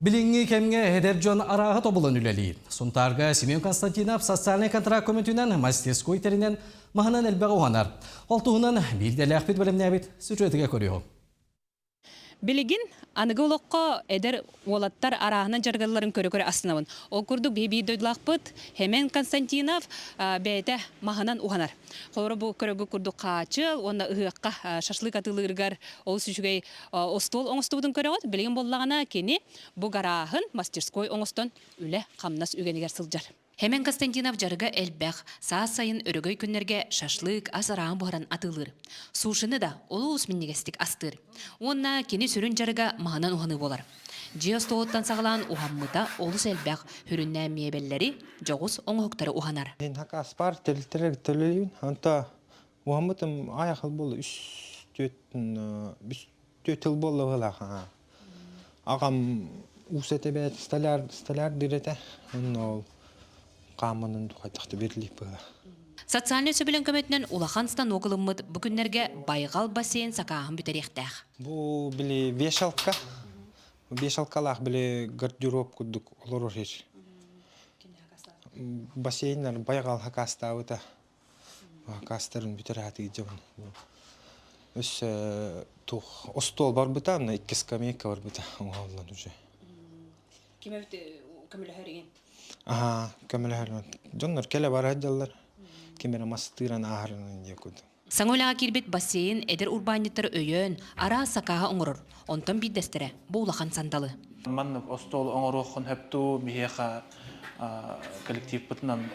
Билиҥҥи кэмҥэ эдэр дьон арааһы тобулан үлэлиир. Сунтаарга Семен Константинов социальнай контракт көмөтүнэн мастерской тэринэн маһынан элбэҕи уһанар. Ол туһунан биирдэлээхпит бэлэмнээбит сюжетыгар көрүөҕүҥ. Билигин аныгы олоххо эдэр уолаттар арааһынан дьарыгалларын көрө-көрө астынабын. Ол курдук биһи биир дойдулаахпыт Хемен Константинов бэйэтэ маһынан уһанар. Холобура бу көрөгү курдук хаачыл уонна ыһыахха шашлык атыылыырыгар олус үчүгэй остуол оҥостубутун көрөҕүт. Билигин буоллаҕына кини бу гарааһын мастерской оҥостон үлэ-хамнас үгэнигэр сылдьар. Хемен Константинов дьарыга элбэх, саас сайын өрөгөй күннэргэ шашлык, ас арааһын буһаран атыылыыр. Сушины да олус минньигэстик астыыр. Уонна кини сүрүн дьарыга маһынан уһаныы буолар. Дьиэ остуолуттан саҕалаан уһаммыта олус элбэх, сүрүннээн миэбэллэри, дьоҕус оҥоһуктары уһанар. Мин хакаспар тэрилтэлэр төлөйүн, онто уһаммытым айахыл буолла үс түөт үс түөт тыл буолла быһыылаах. Аҕам уус этэ бэйэтэ столяр столяр диир этэ. Онно ол хаамманын хайдах да бэрилиик быһыылаах. Социальнай сөбүлэҥ көмөтүнэн улахан станок ылыммыт бу күннэргэ байҕал бассейн сакааһын бүтэриэхтээх. Бу били вешалка, вешалкалаах били гардероб курдук олорор сир. Бассейннар байҕал хакаастаабыта. Хакаастарын бүтэр дьон. Өссө туох остуол барбыта, аны икки скамейка барбыта оҥоһуллан уже. Ким эбит көмөлөһөр игин? Аха, көмөлөһөр. Дьоннор кэлэ бара сылдьаллар. Ким эрэ мастыыран ааһарынан диye курдук. Саҥа үлэҕэ киирбит бассейн эдэр урбаанньыттары өйөөн, араас сакааһы оҥорор. Онтон биирдэстэрэ бу улахан сандалы. Маннык остуол оҥоруоххун сөп дуу, биһиэхэ коллективпытынан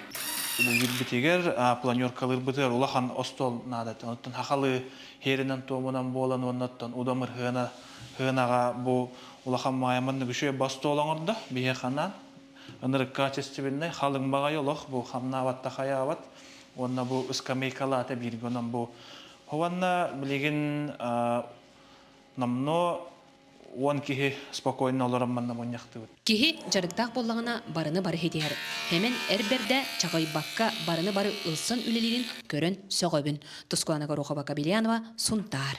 үлэлиирбитигэр, планеркалыырбытыгар улахан остуол наада. Оттон хахалы һиэринэн-туомунан буолан уонна оттон удамыр сыана сыанаҕа бу улахан маайа маннык үчүгэй остуол оҥордо биһиэхэ анаан. Ынырык качественнай, халыҥ баҕайы олох бу хамнаабат да хайаабат. Уонна бу ыскамыайкалаата бииргэ онон бу уонна билигин номнуо 10 киһи спокойно олорон манна мунньахтыыбыт. Киһи дьарыктаах буоллаҕына барыны бары ситиһэр. Хэмэн эр бэрдэ чаҕыйбакка барыны бары ылсан үлэлиирин көрөн сөҕөбүн. Тускулана Горохова-Кобельянова, Сунтаар.